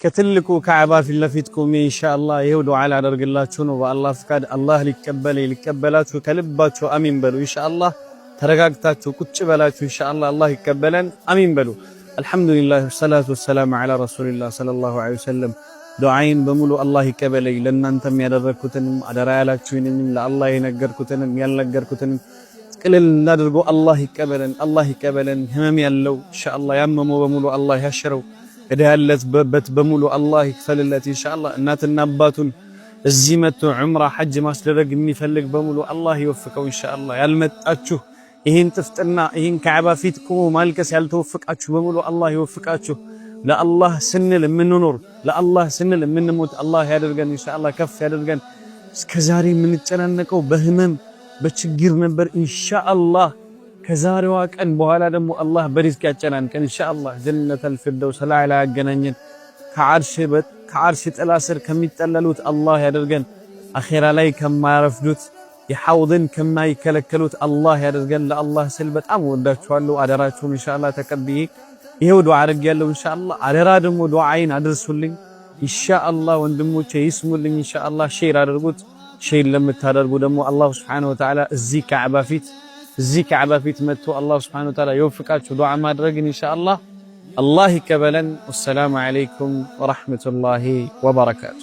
ከትልቁ ካዕባ ፊት ለፊት ቆሜ ኢንሻአላህ ይሄው ዱዓ ላደርግላችሁ ነው። በአላህ ፍቃድ አላህ ሊቀበለኝ ሊቀበላችሁ ከልባችሁ አሚን በሉ ኢንሻአላህ። ተረጋግታችሁ ቁጭ በላችሁ ኢንሻአላህ አላህ ይቀበለን፣ አሚን በሉ። አልሐምዱሊላህ ወሰላቱ ወሰላሙ ዐላ ረሱሊላህ ሰለላሁ ዐለይሂ ወሰለም። ዱዓይን በሙሉ አላህ ይቀበለኝ። ለእናንተም ያደረግኩትንም አደራ ያላችሁኝንም ለአላህ የነገርኩትንም ያልነገርኩትንም ቅልል አድርጎ አላህ ይቀበለን፣ አላህ ይቀበለን። ህመም ያለው ኢንሻአላህ ያመመው በሙሉ አላህ ያሽረው፣ ዕዳ ያለበት በሙሉ አላህ ይክፈልለት ኢንሻአላህ። እናትና አባቱን እዚህ መጥቶ ዑምራ ሐጅ ማስደረግ የሚፈልግ በሙሉ አላህ ይወፍቀው ኢንሻአላህ። ያልመጣችሁ ይህን ጥፍጥና ይህን ካዕባ ፊት ቆሞ ማልቀስ ያልተወፈቃችሁ በሙሉ አላህ ይወፍቃችሁ። ለአላህ ስንል የምንኖር፣ ለአላህ ስንል የምንሞት አላህ ያደርገን ኢንሻአላህ፣ ከፍ ያደርገን። እስከዛሬ የምንጨናነቀው በህመም በችግር ነበር። ኢንሻአላህ ከዛሬዋ ቀን በኋላ ደግሞ አላህ በሪዝቅ ያጨናንቀን ኢንሻአላህ። ጀነተል ፊርደውስ ላይ ያገናኘን፣ ከዓርሽ ጥላ ስር ከሚጠለሉት አላህ ያደርገን። አኼራ ላይ ከማያረፍዱት፣ የሐውድን ከማይከለከሉት አላህ ያደርገን። ለአላህ ስል በጣም ወዳችኋለሁ። አደራችሁን ኢንሻአላህ ተቀብዬ ይሄው ዱዓ አድርጌያለሁ። ኢንሻአላህ አደራ ደግሞ ዱዓይን አድርሱልኝ ኢንሻአላህ። ወንድሞቼ ይስሙልኝ ኢንሻአላህ። Share አድርጉት። Share ለምታደርጉ ደግሞ አላሁ ሱብሓነሁ ወተዓላ እዚህ ካዕባ ፊት መጥቶ አላሁ ሱብሓነሁ ወተዓላ ይወፍቃችሁ ዱዓ ማድረግን ኢንሻአላህ። አላህ ይቀበለን። ወሰላሙ ዐለይኩም ወረሕመቱላሂ ወበረካቱ።